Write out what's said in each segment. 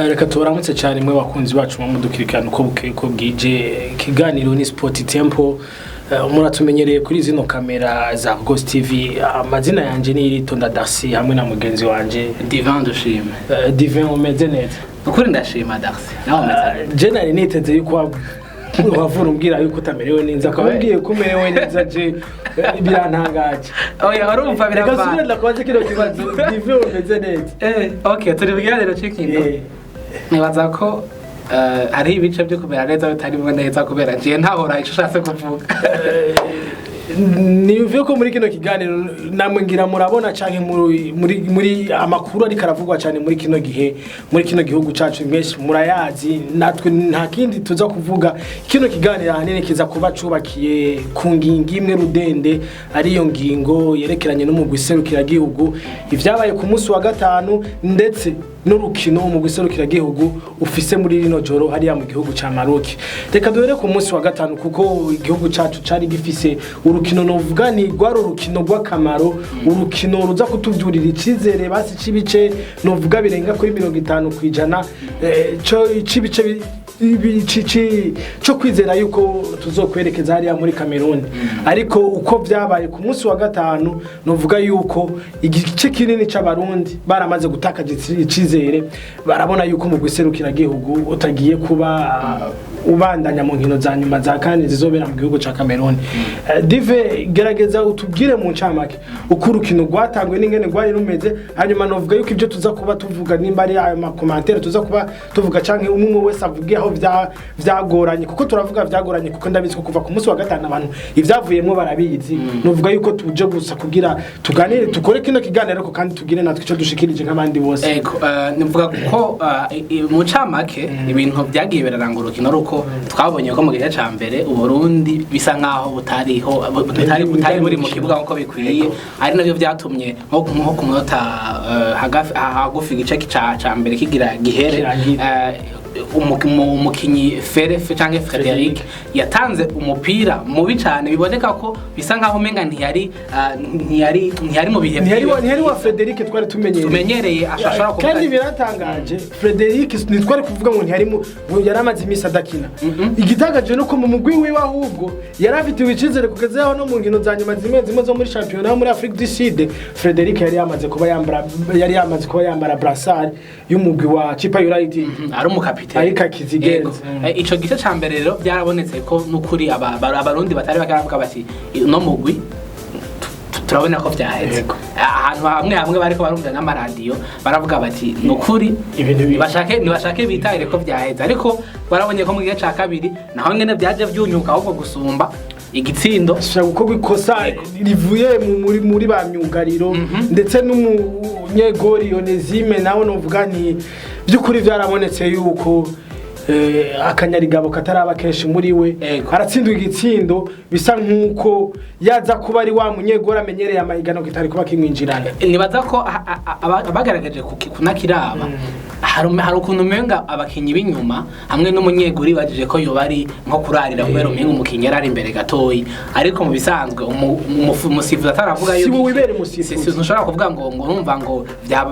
Reka tubaramutse cyane mwe bakunzi bacu mudukurikirana uko bukeye uko bwije. Ikiganiro ni Sport Temple. Muratumenyereye kuri zino kamera za Ghost TV. Amazina yanje ni Iritonda Darcy hamwe na mugenzi wanje Divin Dushime. Divin, umeze neza? Ukuri ndashima, Darcy, nawe umeze neza? Je nari niteze yuko wavura umbwira yuko utamerewe neza, akaba umbwiye ko umerewe neza. Je birantangaje. Oya, urumva Reka subire biravana. ndakubaze kino kibazo. Divin, umeze neza? Okay, turi mu kiganiro c'inkino. Nibaza ko hariho ibice byo kumera neza bitarimo neza, kubera ngiye ntahora ico ushatse kuvuga. Niyumviye ko muri kino kiganiro namwe ngira murabona canke muri amakuru ariko aravugwa cyane muri kino gihe muri kino gihugu cacu, mwese murayazi. Natwe nta kindi tuza kuvuga. Kino kiganiro ahanini kiza kuba cubakiye ku ngingo imwe rudende, ariyo ngingo yerekeranye n'umugwi serukiragihugu, ivyabaye ku munsi wa gatanu, ndetse n'urukino umugwi serukiragihugu ufise muri rino joro hariya mu gihugu ca Maroc. Reka duhere ku munsi wa gatanu, kuko igihugu cacu cari gifise urukino novuga ni rwari urukino rw'akamaro, urukino ruza kutuvyurira icizere basi c'ibice novuga birenga kuri 50%, co c'ibice co kwizera yuko tuzokwerekeza hariya muri Cameroon. Ariko uko vyabaye ku munsi wa gatanu, novuga yuko igice kinini c'Abarundi baramaze gutakaza icizere, barabona yuko mu gihugu utagiye kuba ubandanya mu nkino za nyuma za kane zizobera mu gihugu ca Cameroon. Dive, gerageza utubwire mu ncamake uko urukino rwatanguye n'ingene rwari rumeze. Hanyuma novuga yuko ibyo tuza kuba tuvuga, nimba ari ayo ma commentaires tuza kuba tuvuga canke umwe umwe wese avuge aho vyagoranye, kuko turavuga vyagoranye, kuko ndabizi ko kuva ku munsi wa gatanu abantu ivyavuyemwo barabizi. Novuga yuko tuje gusa kugira tuganire, tukore kino kiganiro, ariko kandi tugire natwe ico dushikirije nk'abandi bose. Ego, nivuga ko mu ncamake ibintu byagiye biraranga urukino ari uko twabonye ko mu gice ca mbere Uburundi bisa nkaho butariho, butari buri mu kibuga nkuko bikwiye, ari navyo vyatumye nko ku munota hagufi igice ca mbere kigira gihere, Kirangira. Umukinyi Fere canke Frederic yatanze umupira mubi cane, biboneka ko bisa nkaho umenga ntiyari mu bihe Ntiyari vyiwe ntiyari wa Frederic twari tumenyereye. Tumenyereye, ashobora kuvuga Kandi biratangaje, Frederic ntitwari kuvuga ngo ntiyari mu ngo yari amaze iminsi adakina. Igitangaje nuko mu mugwi wiwe ahubwo yari afitiwe icizere, kugeza yaho no mu nkino za nyuma zimwe zimwe zo muri shampiyona yo muri Afrique du Sud, Frederic yari yamaze kuba yambara brassard y'umugwi wa Chipa United. Ari umukapiteni. Ariko akizigenza. Yego. Ico gice ca mbere rero byarabonetse ko nukuri Abarundi batari bakaravuga bati no mugwi turabona ko vyaheze. Ahantu hamwe hamwe bariko barumva n'amaradiyo baravuga bati nukuri Ibintu nibashake bitahire ko vyaheze. Ariko barabonye ko mu gice ca kabiri naho nyene vyaje vyunyuka ahubwo gusumba igitsindo. Ashobora gukorwa ikosa rivuye muri ba myugariro ndetse n'umunyegori Onezime nawe. Novuga nti by'ukuri byarabonetse yuko akanyarigabo kataraba kenshi muri we. Aratsindwa igitsindo bisa nk'uko yaza kuba ari wa munyegori amenyereye amahiganwa kitari kuba kimwinjirana. Nibaza ko abagaragaje kunakiraba hari ukuntu umenga abakinyi b'inyuma hamwe n'umunyeguri bajije ko yoba ari nko kurarira, kubera umenga umukinyi yari ari imbere gatoyi. Ariko mu bisanzwe umusifuzi ataravuga Si yuko wowe wibera umusifuzi. Si ntushobora kuvuga ngo urumva ngo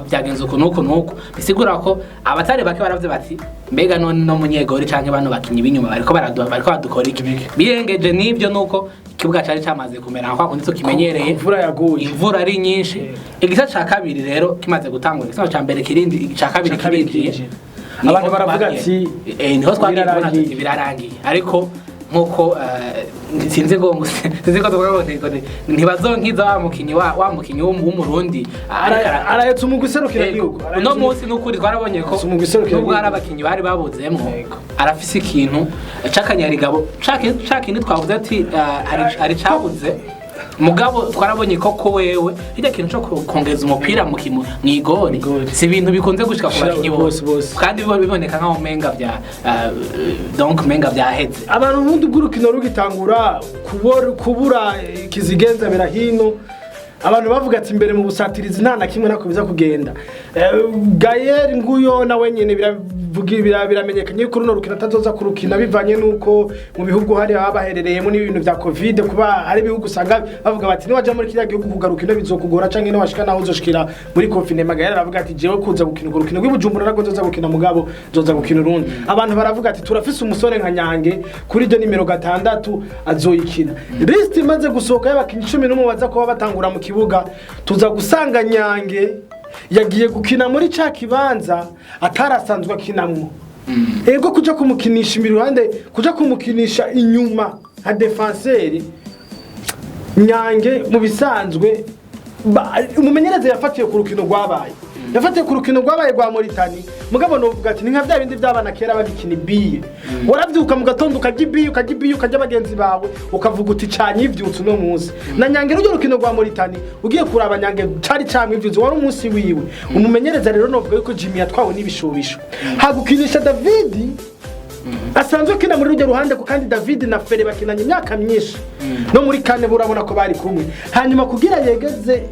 vyagenze uku n'uku n'uku. Bisigura ko abatari bake baravuze bati mbega none no munyegori canke bano bakinyi b'inyuma bariko badukora iki? Birengeje n'ivyo nuko ikibuga cari camaze kumera nka kwa kundi tukimenyereye. Imvura yaguye. Imvura ari nyinshi. Igice ca kabiri rero kimaze gutangura, igice ca mbere kirindi, ica kabiri Ica kabiri kirinjiye. kirinjiye. Niho Abantu baravuga ati, niho twagiye kubona birarangiye. tuti birarangiye. Ariko nkuko sinzi ko tuvuga ngo ntibazonkiza wa mukinyi w'Umurundi Arahetse umugwi userukira igihugu. Uno munsi n'ukuri twarabonye ko Si umugwi userukira nubwo hari igihugu. abakinyi bari babuzemwo, arafise ikintu c'akanyarigabo ca kintu twavuze ati hari cabuze. Mugabo twarabonye ko wewe hirya kintu co kongeza umupira mu kimu mw'igori Igori. si ibintu bikunze gushika ku Shira bakinyi bose, bose, bose. kandi biboneka nkaho umenga vya donc umenga vyaheze. Abantu ubundi bw'urukino rugitangura kubura kizigenza birahino, abantu bavuga ati imbere mu busatirizi nta na kimwe nako biza kugenda. Gael nguyo nawe nyene Biramenyekanye yuko runo rukino atazoza kurukina bivanye nuko mu bihugu hari baherereyemo n'ibintu vya Covid, kuba hari ibihugu usanga bavuga bati niwaja muri kiriya gihugu kugaruka ino bizokugora, canke niwashika naho uzoshikira muri confinement. Gael aravuga ati jewe kuza gukina urwo rukino rw'iBujumbura ntabwo nzoza gukina, mugabo nzoza gukina urundi. Abantu baravuga ati turafise umusore nka Nyange kuri iryo nimero 6 azoyikina. List imaze gusohoka y'abakinyi 11 baza kuba batangura mu kibuga, tuza gusanga Nyange yagiye gukina muri ca kibanza atarasanzwe akinamwo. Ego, kuja kumukinisha iruhande, kuja kumukinisha inyuma nka défenseur, Nyange mu bisanzwe umumenyereza yafatiye ku rukino rwabaye, yafatiye ku rukino rwabaye rwa Mauritania. Mugabo novuga ati ni nka bya bindi by'abana kera bagikina ibiye, warabyuka mu gatondo ukarya ibiye, ukarya ibiye, ukarya bagenzi bawe, ukavuga uti canye ivyutse uno munsi. Na Nyange ruryo rukino rwa Mauritania ugiye kuraba, Nyange cari camwivyutse, wari umunsi wiwe. Umumenyereza rero novuga yuko Jimmy yatwawe n'ibishubisho, hagukinisha David asanzwe akina muri rujya ruhande, kuko kandi David na Fere bakinanye imyaka myinshi no muri kane burabona ko bari kumwe. Hanyuma kugira yegeze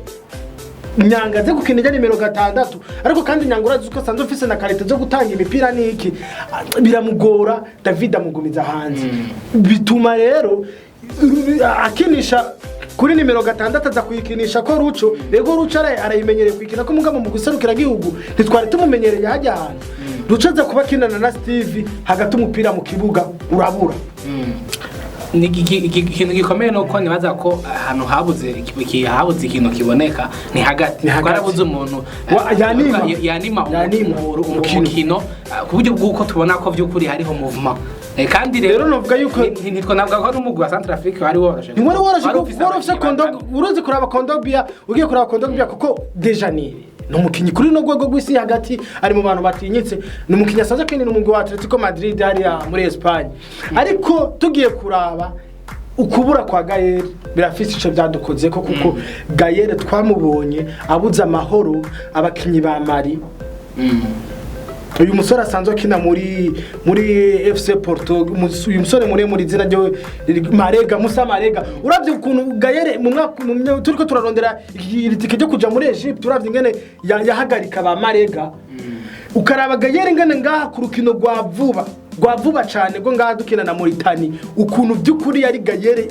Nyanga aze gukina ijya nimero 6, ariko kandi Nyanga urazi ko asanzwe ufise na qualité zo gutanga imipira n'iki, biramugora. David amugumiza hanze, bituma rero akinisha kuri nimero 6, aza kuyikinisha ko Ruco. Rego Ruco arayimenyereye kuyikina ko, mugabo mu guserukira gihugu ntitwari tumumenyereye hajya ahantu. Ruco aza kuba akinana na Steve hagati, umupira mu kibuga urabura. Ni ikintu gikomeye nuko nibaza ko ahantu habuze habuze ikintu kiboneka ni hagati. Ni hagati. Twarabuze umuntu yanima. Yanima Yanima umukino. Umukino ku buryo bw'uko tubona ko by'ukuri hariho mouvement. Kandi Rero novuga yuko nitwo navuga ko n'umugwi wa Centrafrique wari woroshe. Ntiwari woroshe. Wari Kuko ufise wari ufise abakinyi uruzi kuraba Kondogbia, ugiye kuraba Kondogbia, kuko déjà ni umukinyi kuri runo rwego rw'isi hagati ari mu bantu batinyitse, ni umukinyi asanzwe akinira umugwi wa Atletico Madrid hariya muri Espagne. Ariko tugiye kuraba ukubura kwa Gael birafise ico vyadukoze ko, kuko Gael twamubonye abuze amahoro abakinyi ba Mali. Uyu musore asanzwe akina muri FC Porto, uyu musore muri izina ryo Marega, Musa Marega. Uravye ukuntu Gael mu mwaka turiko turarondera iri tike ryo kuja muri Egypte, uravye ingene yahagarika ba Marega, ukaraba Gael ingene ngaha ku rukino rwa vuba cane rwo ngaha dukina na Mauritania, ukuntu by'ukuri yari Gael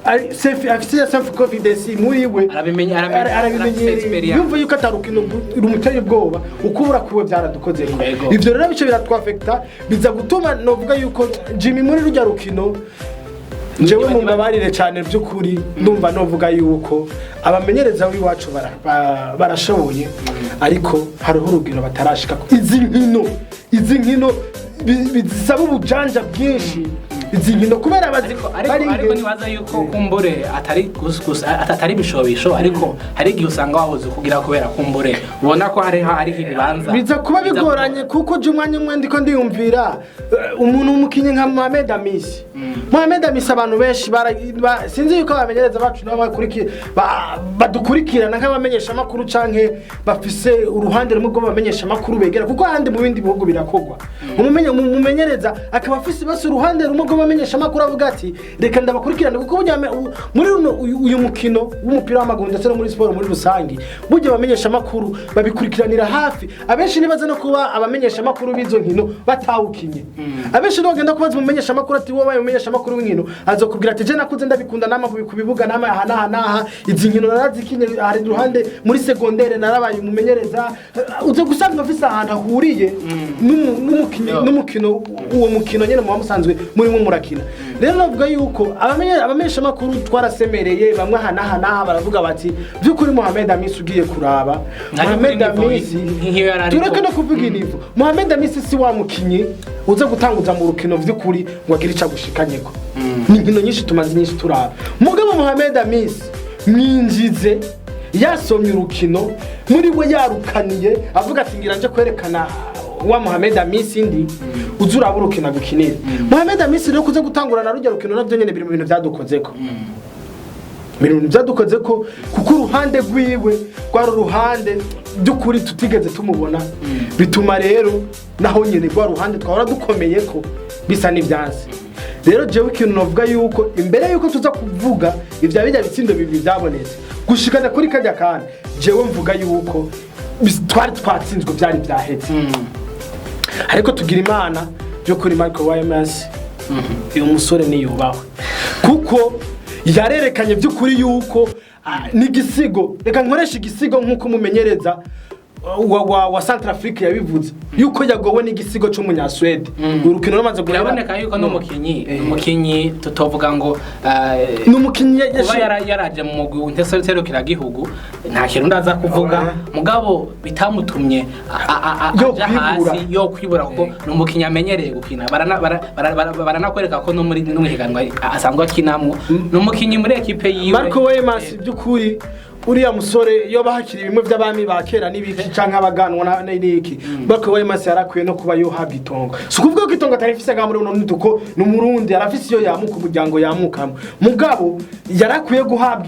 afise self confidence muri we. Arabimenye, arafise Arabimenyereye. experience. Yumva yuko atarukino rumuteye ubwoba. Ukubura kwiwe byaradukoze. Ivyo rero bice biratwafekta, biza gutuma novuga yuko Jimmy muri rujya rukino, jewe mumbabarire cyane by'ukuri, ndumva novuga yuko abamenyereza w'iwacu barashoboye, ariko hariho urugero batarashika. Izi nkino bizisaba ubujanja bwinshi, izi nkino kubera ariko bari ariko nibaza yuko kumbure atari atari bishobisho, ariko hari igihe usanga wabuze kugira kubera kumbure ubona ko hariho ibibanza biza kuba biza bigoranye, kuko je umwanya umwe ndiko ndiyumvira umuntu umukinyi nka Mohamed Amisi. Mohamed Amisi abantu benshi sinzi yuko abamenyereza bacu nabo badukurikirana nk'abamenyesha makuru canke bafise uruhande rumwe rw'abamenyesha makuru begera, kuko ahandi mu bindi bihugu birakogwa, umumenyereza akaba afise basi uruhande rumwe rw'abamenyesha makuru, avuga ati reka ndabakurikirane, kuko burya muri uyu mukino w'umupira w'amaguru ndetse no muri siporo muri rusange, burya abamenyesha makuru babikurikiranira hafi. Abenshi nibaza no kuba abamenyesha makuru b'izo nkino batawukinye. Abenshi nibo bagenda kubaza umumenyesha makuru ati wowe umumenyesha makuru w'inkino, azokubwira ati je nakuze ndabikunda, nama ku bibuga, nama aha n'aha n'aha, izi nkino narazikinye, hari iruhande muri secondaire narabaye umumenyereza. Uze gusanga afise ahantu ahuriye n'umukinyi n'umukino, uwo mukino nyene muba musanzwe murimo murakina. Rero navuga yuko abamenyesha makuru twarasemereye bamwe aha n'aha n'aha, baravuga bati by'ukuri Mohamed Amisi ugiye kuraba Ntari Mohamed kuri niveau Amisi nk'iyo yari ariko. Tureke no kuvuga inivo, Mohamed Amisi si wa mukinyi uza gutanguza mu rukino vy'ukuri ngo agire ico agushikanyeko. Ni inkino nyinshi tumaze nyinshi turaba, mugabo Mohamed Amisi mwinjize yasomye urukino muri we, yarukaniye, avuga ati ngira nje kwerekana wa Mohamed Amisi ndi, uza uraba urukino agukinira. Mohamed Amisi rero kuza gutangura na rujya rukino navyo nyene biri mu bintu vyadukozeko, biri mu bintu byadukoze ko, kuko uruhande rwiwe rwari uruhande by'ukuri tutigeze tumubona. Bituma rero naho nyine rwa ruhande twahora dukomeye ko bisa n'ibyansi. Rero jewe ikintu novuga yuko imbere yuko tuza kuvuga ivya bijya bitsindo bibiri byabonetse gushikana kuri kajya kandi, jewe mvuga yuko twari twatsinzwe, byari byahetse. Ariko tugira Imana byo kuri Michael Waymes, uyu musore niyubahwe kuko yarerekanye by'ukuri yuko n'igisigo, reka nkoresha igisigo nk'uko umumenyereza wa Centrafrique yabivuze yuko yagowe n'igisigo c'umunyaswede. Urukino rumaze guhera, Biraboneka yuko n'umukinyi, umukinyi tutovuga ngo ni umukinyi kuba yaraje mu mugwi nserukiragihugu nta kintu ndaza kuvuga, mugabo bitamutumye yo aja kwibura. hasi yo kwibura, kuko ni umukinyi amenyereye gukina. Baranakwereka ko no muri no mu higanwa asanzwe akinamwo, ni umukinyi muri ekipe yiwe. Marco Weymans, by'ukuri uriya musore iyo bahakiri bimwe by'abami ba kera n'ibiki canke abaganwa n'iki, Marco Weymans yarakwiye no kuba yohabwa itongo. Si ukuvuga ko itongo atari ifise ngaha muri buno Burundi, kuko ni Umurundi, arafise iyo yamuka, umuryango yamukamo, mugabo yarakwiye guhabwa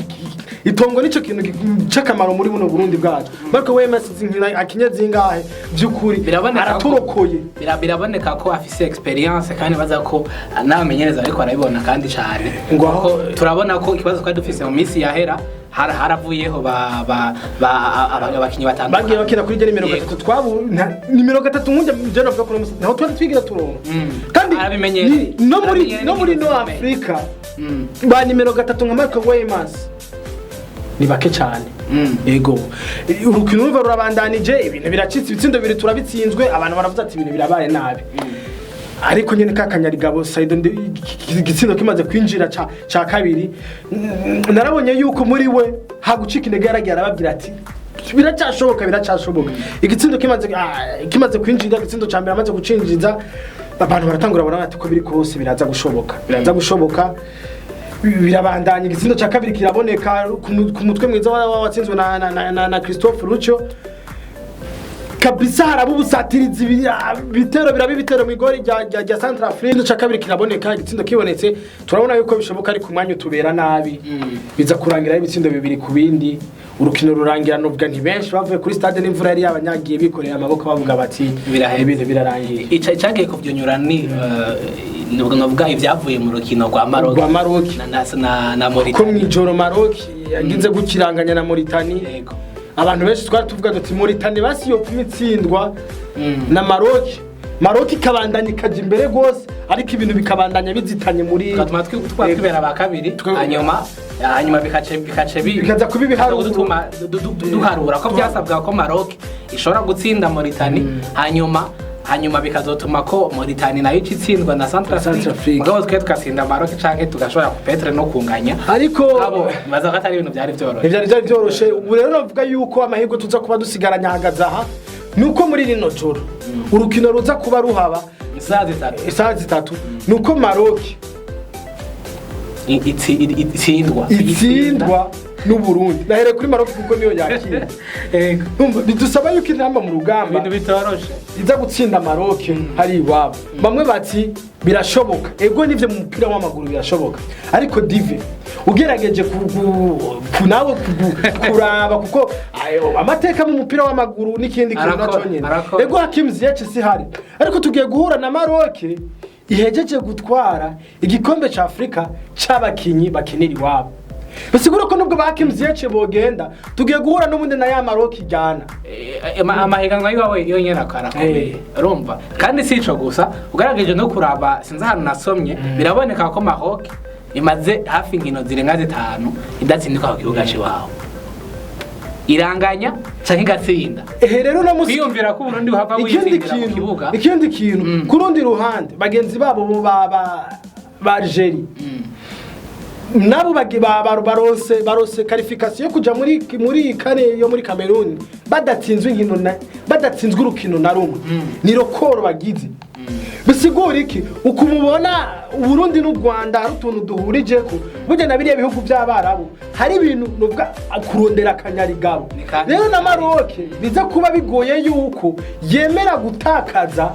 itongo, nico kintu c'akamaro muri buno Burundi bwacu. Marco Weymans zinkina akinye zingahe by'ukuri, Biraboneka ko- araturokoye. Biraboneka ko afise experience, kandi baza ko n'abamenyereza ariko arabibona kandi cyane. Ngo aho- Kuko turabona ko ikibazo twari dufise mu minsi yahera haravuyeho abakinyi batandukanye Bagiye bakina kuri nimero 3, twabu nimero 3 nkunje je navuga ko naho twari twigira turonka kandi Arabimenyereye. no muri Arabimenyereye no muri no n'ikintu gikomeye. Afrika ba nimero 3 nka Marco Weymans ni bake cyane. Ego, urukino ruva rurabandanije, ibintu biracitse, ibitsindo bibiri turabitsinzwe, abantu baravuze ati ibintu birabaye nabi. Ariko nyene ka kanyarigabo Saido, igitsindo kimaze kwinjira ca kabiri, narabonye yuko muri we hagucika intege, yaragiye arababwira ati biracyashoboka, biracyashoboka. Igitsindo kimaze kwinjira, igitsindo ca mbere amaze gucinjiza, abantu baratangura barabona ati ko biri kose biraza gushoboka, biraza gushoboka. Birabandanya, igitsindo ca kabiri kiraboneka ku mutwe mwiza watsinzwe na Christophe Lucho kabisa. Haraba ubusatirizi, ibitero biraba ibitero mu igori rya Centrafrique. Igitsindo ca kabiri kiraboneka, igitsindo kibonetse turabona yuko bishoboka, ariko umwanya utubera nabi, biza kurangira ibitsindo bibiri ku bindi. Urukino rurangira, novuga nti benshi bavuye kuri stade n'imvura yari yabanyagiye, bikoreye amaboko bavuga bati Biraheze. Ibintu birarangiye. Icagiye kuvyunyura ni nubwo novuga ibyavuye mu rukino rwa Maroc Rwa Maroc. na Ko Mauritania. mw'ijoro Maroc yagize gukiranganya na Mauritania, abantu benshi twari tuvuga duti Mauritania basi yopfuma itsindwa na Maroc, Maroc ikabandanya ikaja imbere rwose, ariko ibintu bikabandanya bizitanye muri Tukatuma twibera ba kabiri, hanyuma bikace Bikaza kuba ibiharuro. Dutuma duharura ko byasabwa ko Maroc ishobora gutsinda Mauritania, hanyuma bikazotuma ko Mauritania nayo ica itsindwa na Centrafrique, Centrafrique. Mugabo twe tugatsinda Maroc canke tugashobora peut-être no kunganya. Ariko abo nibaza ko atari ibintu byari vyoroshe. Ntivyari byari byoroshe. Ubu rero navuga yuko amahirwe tuza kuba dusigaranye ahagaze aha, nuko muri rino joro urukino ruza kuba ruhaba Isaha 3, isaha 3, nuko Maroc itsindwa. Itsindwa n'Uburundi. Nahereye kuri Maroc kuko niyo yakira. Yego. Urumva, bidusaba yuko intamba mu rugamba Ibintu bitoroshe. iza gutsinda Maroc hari iwabo. Bamwe bati birashoboka, ego nivyo, mu mupira w'amaguru birashoboka, ariko dive ugerageje nawe kuraba kuko ayo, amateka mu mupira w'amaguru n'ikindi kintu Arakora, naco nyene. arakora. Ego, Hakim Ziyech si hari, ariko tugiye guhura na Maroc ihejeje gutwara igikombe ca Afrika c'abakinyi bakinira iwabo, bisigura ko nubwo ba Hakim Ziyech bogenda, tugiye guhura n'ubundi na ya Maroc ijyana. Amahiganwa y'iwabo yonyene arakomeye, urumva. Kandi si ico gusa, ugerageje no kuraba, sinzi ahantu nasomye, biraboneka ko Maroc imaze hafi inkino zirenga zitanu idatsindwa ku kibuga c'iwabo, iranganya canke igatsinda. Ehe, rero uno musi Kwiyumvira ko Uburundi buhava ikindi witsindira mu kintu kibuga. Ikindi kintu, ku rundi ruhande bagenzi babo bo ba Algeria nabo baronse qualification yo kuja muri CAN yo muri Cameroon badatsinzwe inkino na badatsinzwe urukino na rumwe, ni record bagize. Bisigura iki? Ukumubona Uburundi n'u Rwanda hari utuntu duhurije ko burya na biriya bihugu by'Abarabu hari ibintu nuvuga kurondera akanyarigabo. Ni kandi- Rero na Maroc biza kuba bigoye yuko yemera gutakaza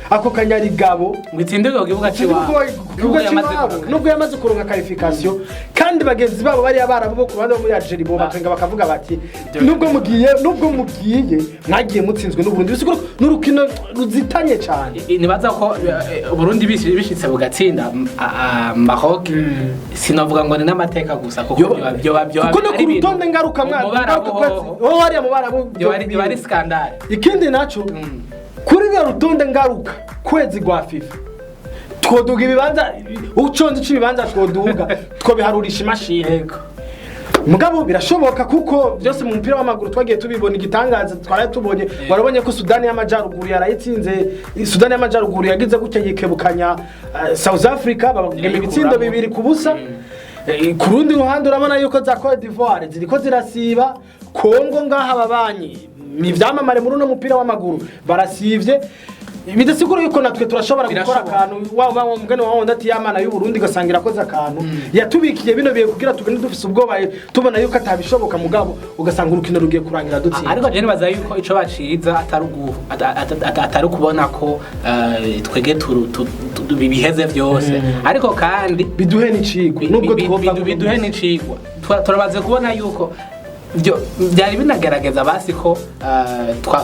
ako kanyarigabo ngo itsindirwe ku kibuga c'iwabo. ku kibuga cy'iwabo, nubwo yamaze kuronka qualification, kandi bagenzi babo bariya Barabu bo ku ruhande bo muri Algeria bo bakenga bakavuga bati nubwo mugiye mwagiye mutsinzwe n'Uburundi. Bisigura ko n'urukino ruzitanye cyane. Nibaza ko Uburundi bishitse bugatsinda Maroc, sinavuga ngo ni n'amateka gusa, kuko byoba Kuko no ari ku ibintu rutonde ngaruka mu Barabu hoho, ho hariya mu Barabu byoba ari scandale. Ikindi naco, Kuri ruriya rutonde ngaruka kwezi rwa FIFA, twoduga ibibanza uconze c'ibibanza, twoduga twobiharurisha imashini. Mugabo birashoboka, kuko byose mu mupira w'amaguru twagiye tubibona. Igitangaza twaraye tubonye, warabonye ko Sudani y'Amajyaruguru yarayitsinze. Sudani y'Amajyaruguru yagize gutya yikebukanya South Africa, babagema ibitsindo 2-0. Ku rundi ruhande urabona yuko za Cote d'Ivoire ziriko zirasiba, Kongo ngaha ababanyi ni ivyamamare muri uno mupira w'amaguru barasivye. Bidasigura yuko natwe turashobora gukora Birashoboka. akantu wa mugani wa wundi ati yamana y'u Burundi, ugasanga irakoze akantu yatubikiye bino bihe kugira tugende dufise ubwoba, tubona yuko atabishoboka, mugabo ugasanga urukino rugiye kurangira dutsinze. Ariko je nibaza yuko ico baciza atari ukubona ko twege biheze vyose, ariko kandi biduhe n'icigwa nubwo twova biduhe n'icigwa. Turabaze kubona yuko byo byari binagerageza basi ko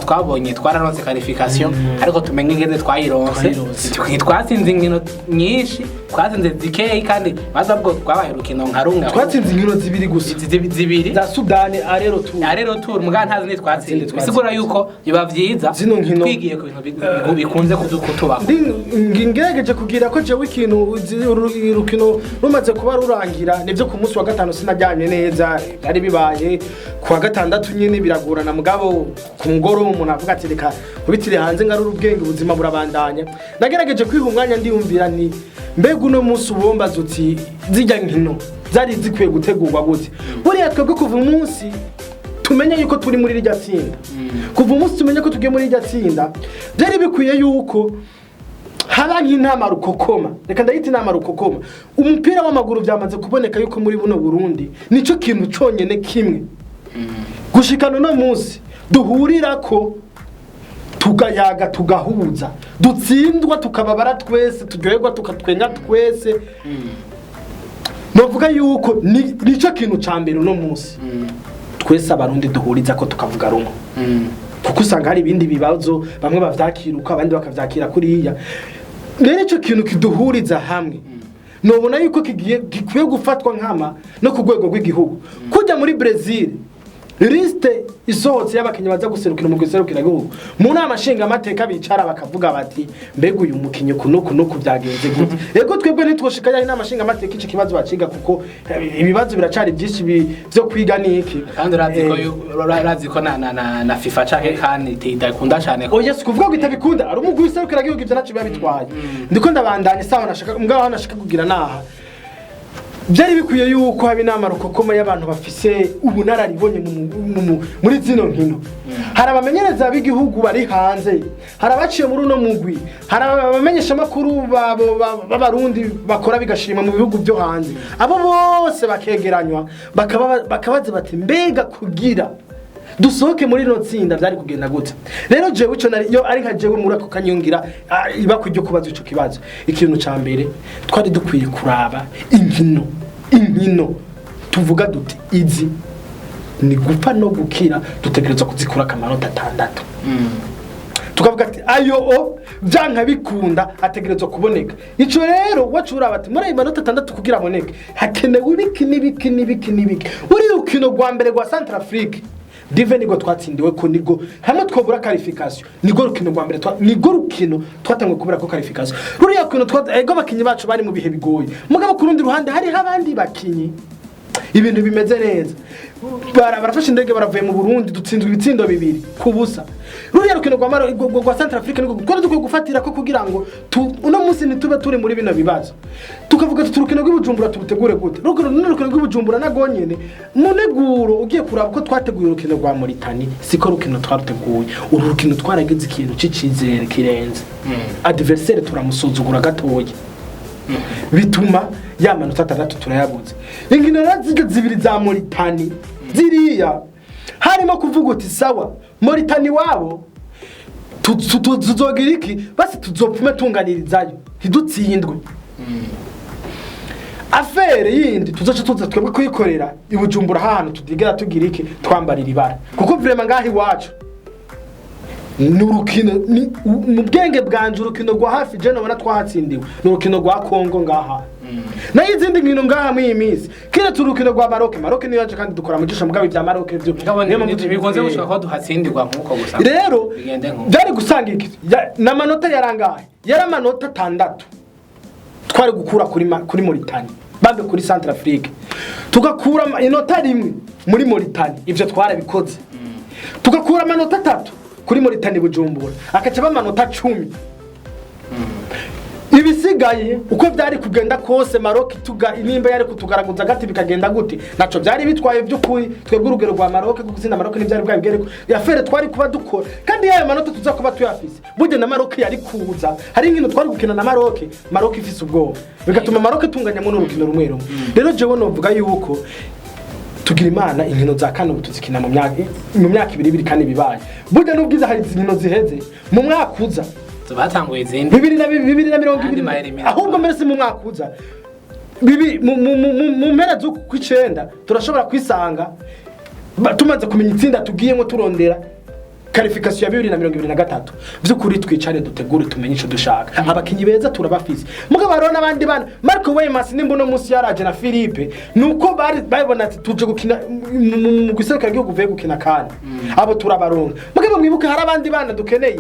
twabonye twararonse qualification, ariko tumenye ingene twayironse. Twayironse. Twatsinze inkino nyinshi, twatsinze zikeyi, kandi baza bwo twabaye urukino nka rumwe. Twatsinze inkino zibiri gusa. Zibiri. Za Sudani aller-retour. Aller-retour, mugabo ntazi ntitwatsinze. Zindi twatsinze. Bisigura yuko biba vyiza Zino nkino- twigiye ku bintu bikunze kutubaho. Ngerageje kugira ko jewe ikintu urukino rumaze kuba rurangira, nivyo, ku munsi wa gatanu sinaryamye neza, byari bibaye ku wa gatandatu nyine biragorana, mugabo ku mugoroba umuntu avuga ati reka nkubitire hanze ngarure ubwenge, ubuzima burabandanya. Nagerageje kwiha umwanya, ndiyumvira nti mbega uno munsi ubombaza uti zijya nkino zari zikwiye gutegurwa gute? Buriya twebwe kuva umunsi tumenye yuko turi muri rirya tsinda, kuva umunsi tumenye ko tugiye muri rirya tsinda, byari bikwiye yuko haba nk'inama rukokoma, reka ndayita inama rukokoma. Umupira w'amaguru byamaze kuboneka yuko muri buno Burundi nico kintu conyene kimwe gushikana uno munsi duhurira ko tugayaga, tugahuza, dutsindwa tukababara twese, turyoherwa tukatwenya twese. Novuga yuko nico kintu ca mbere uno munsi twese Abarundi duhuriza ko tukavuga rumwe, kuko usanga hari ibindi bibazo bamwe bavyakira uko, abandi bakavyakira kuriya. Rero ico kintu kiduhuriza hamwe nobona yuko kigiye gikwiye gufatwa nkama no ku rwego rw'igihugu. Kujya muri Brazil, liste isohotse y'abakinnyi baza guserukira mu guserukira gihugu, mu nama nshingamateka bicara bakavuga bati mbega uyu mukinyi kuno kuno byagenze gute? Ego, twebwe ntitwoshika yaho inama nshingamateka ico kibazo baciga, kuko ibibazo biracari byinshi vyo kwiga niki. Kandi urazi ko urazi ko na FIFA canke CAN idakunda cane ko Oya, si kuvuga ngo itabikunda, ari umugwi w'iserukira gihugu, ivyo naco biba bitwaye. Ndiko ndabandanya sawa, nashaka mugabo aho nashaka kugira naha, byari bikwiye yuko haba inama rukokoma y'abantu bafise ubunararibonye muri zino nkino. Hari abamenyereza b'igihugu bari hanze, hari abaciye muri uno mugwi, hari abamenyeshamakuru b'Abarundi bakora bigashima mu bihugu byo hanze. Abo bose bakegeranywa, bakabaza bati mbega kugira dusohoke muri rino tsinda byari kugenda gute? Rero jewe ico nari yo ari nka jewe muri ako kanyungira iba kujya kubaza ico kibazo, ikintu ca mbere twari dukwiye kuraba inkino tuvuga duti izi ni gupfa no gukira, dutegerezwa kuzikura amanota 6, tukavuga ati ayo o byanka bikunda ategerezwa kuboneka. Ico rero wacu uraba ati muri ayo manota 6 kugira aboneke hakenewe ibiki n'ibiki n'ibiki n'ibiki. Buri rukino rwa mbere rwa Centrafrique dive nibwo twatsindiwe ko nibwo hamwe twobura qualification, nibwo rukino rwa mbere nibwo rukino twatanguye kubura ko qualification. Ruriya rukino ego abakinyi bacu bari mu bihe bigoye, mugabo ku rundi ruhande hariho abandi bakinyi ibintu bimeze neza. Barafashe indege baravuye mu Burundi, dutsinzwe ibitsindo 2-0. Ruriya rukino rwa Centrafrique nibwo twari dukwiye gufatira ko kugira ngo uno munsi ntitube turi muri bino bibazo, tukavuga tuti urukino rw'ibujumbura tubutegure gute? Rukino rw'ibujumbura nago nyene mu nteguro, ugiye kuraba ko twateguye urukino rwa Mauritania siko rukino twaruteguye. Uru rukino twaragize ikintu c'icizere kirenze, adversaire turamusuzugura gatoya, bituma ya manota 6 turayabuze. Inkino rero zirya zibiri za Mauritania ziriya harimo kuvuga uti sawa, Mauritania wabo tuzogira iki, basi tuzopfume tunganirizayo ntidutsindwe, affaire yindi tuzoca tuza twebwe kuyikorera i Bujumbura, ahantu tudigera tugira iki, twambarira ibara, kuko vraiment ngaha iwacu Ni urukino mu bwenge bwanje, urukino rwa hafi je nobona twahatsindiwe ni urukino rwa Kongo ngaha. Nayo izindi nkino ngaha muri iyi minsi, kiretse urukino rwa Maroc. Maroc niyo yaje kandi dukora mu jisho, mugabo ibya Maroc byo Mugabo niyo mpamvu bikunze gushika ko duhatsindirwa nk'uko gusa. Rero bigende nk'uko. Byari gusanga iki n'amanota yarangaye, yari amanota 6 twari gukura kuri Mauritania, bambe kuri Centrafrique, tugakura inota 1 muri Mauritania. Ivyo twarabikoze, tugakura amanota 3 kuri Mauritania Bujumbura, akaca aba amanota 10. Ibisigaye uko byari kugenda kose, Maroc tuga nimba yari kutugaragaza gati bikagenda gute, naco byari bitwaye. By'ukuri twebwe urugero rwa Maroc, kuko gutsinda Maroc ntibyari bwabigere affaire twari kuba dukora, kandi yayo manota tuza kuba tuyafise. Burya na Maroc yari kuza, hari inkino twari gukina na Maroc, Maroc ifise ubwoba, bigatuma Maroc tunganyamo n'urukino rumwe rumwe. Rero jewe novuga yuko tugira Imana, inkino za kane ubu tuzikina mu myaka ibiri ibiri, kandi bibaye burya n'ubwiza hari inkino ziheze mu mwaka uza. Batanguye izindi. 2020. Andi ma Ahubwo mbere si mu mwaka uza, mu mpera z'ukwicenda turashobora kwisanga tumaze kumenya itsinda tugiyemo, turondera qualification ya 2023. Vy'ukuri twicare dutegure, tumenye ico dushaka. Abakinyi beza turabafise, mugabo hariho n'abandi bana. Marco Weymans nimba uno munsi yaraje na Philippe, nuko bari babona ati tuje gukina mu giserukira igihugu, uvuye gukina, kandi abo turabaronka. Mugabo mwibuke hari abandi bana dukeneye.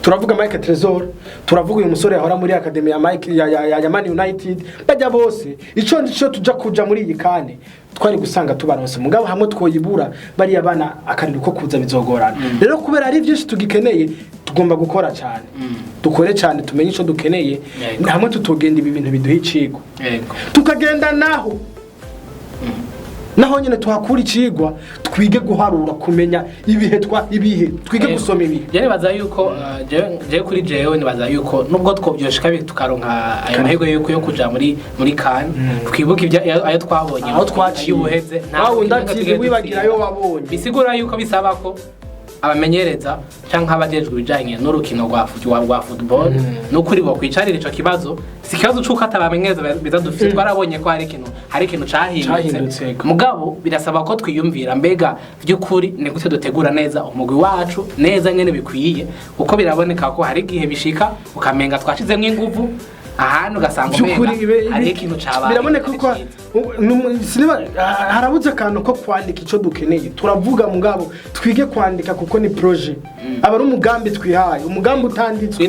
Turavuga Mike Tresor, turavuga uyu musore yahora muri academy ya Mike ya Man United, bajya bose. Ico ndico tuja kuja muri iyi kane twari gusanga tubaronse, mugabo hamwe twoyibura bariya bana akariro ko kuza bizogorana. Rero kubera ari byinshi tugikeneye, tugomba gukora cyane, dukore cyane, tumenye ico dukeneye. Hamwe tutogenda ibi bintu biduha icigwa, tukagenda naho nyine tuhakura icigwa, twige guharura, kumenya ibihe, twa ibihe, twige gusoma ibihe. Je nibaza yuko je kuri jewe nibaza yuko nubwo twobyoshika tukaronka ayo mahirwe yuko yo kuja muri CAN, twibuka ibyo ayo twabonye Aho twaciye. y'ubuheze. Wa wundi ati wibagira ayo wabonye. Bisigura yuko bisaba ko abamenyereza canke abajejwe ibijanye n'urukino rwa football n'ukuri bo kwicarira ico kibazo. Si ikibazo c'uko atabamenyereza beza dufite, twarabonye ko hari ikintu Cahindutse, cahindutse. yego. Mugabo birasaba ko twiyumvira mbega vy'ukuri ni gute dutegura neza umugwi wacu neza nyene bikwiye, kuko biraboneka ko hari igihe bishika ukamenga twashizemwo inguvu, ahantu ugasanga By'ukuri umenga hariho ikintu cabaye biraboneka ko kitari ciza. Harabuze akantu ko kwandika icyo dukeneye. Turavuga, mugabo twige kwandika, kuko ni projet, aba ari umugambi twihaye, umugambi utanditswe.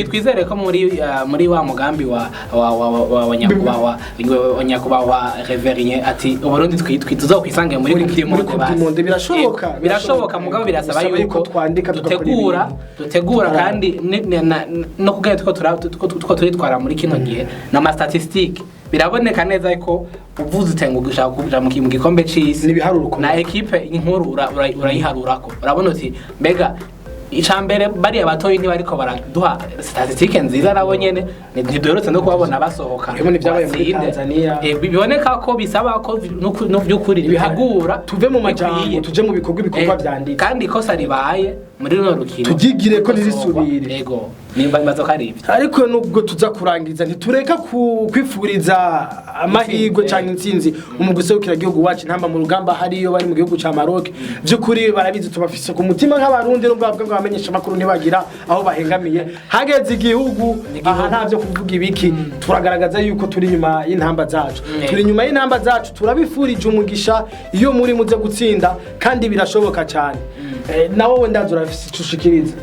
Twizere ko muri wa mugambi wa nyakubahwa Reverien ati Uburundi tuzokwisange muri Muri Coupe du muri Monde Coupe du basi. Monde, birashoboka, Birashoboka, mugabo birasaba Bisaba yuko yuko twandika, tugakora dutegura ibintu. dutegura Tukaraba. kandi no kugira two turitwara muri kino gihe n'ama statistique biraboneka neza ko uvuze utenga gushaka kuja mu gikombe c'isi Ni ibiharuro ukomeye. na ekipe inkuru urayiharurako, urabona uti mbega icambere bariya batoyi ntibariko baraduha statistique nziza, nabo nyene ntiduherutse no kubabona basohoka Urabona ibyabaye muri batsinde. Tanzania. Biboneka ko bisaba ko no by'ukuri dutegura Tuve mu majambo, bikwiye. tuje mu bikorwa, ibikorwa vyanditse. Kandi ikosa ribaye muri runo rukino Turyigire ko gukosorwa. ntirisubire. Yego, nimba ibibazo ko ari ibyo. Ariko nubwo tuza kurangiza, ntitureka kwifuriza amahirwe Intsinzi, cyangwa intsinzi umugwi userukiragihugu wacu Intamba mu Rugamba hariyo bari mu gihugu ca Maroc. By'ukuri barabizi, tubafise ku mutima nk'Abarundi, nubwo bavuga ngo abamenyesha amakuru ntibagira aho bahengamiye. Hageze igihugu, aha nta byo kuvuga ibiki, turagaragaza yuko turi inyuma y'intamba zacu. Turi inyuma y'intamba zacu, turabifurije umugisha iyo muri muze gutsinda, kandi birashoboka cyane. Nawe wenda urafise ico ushikiriza.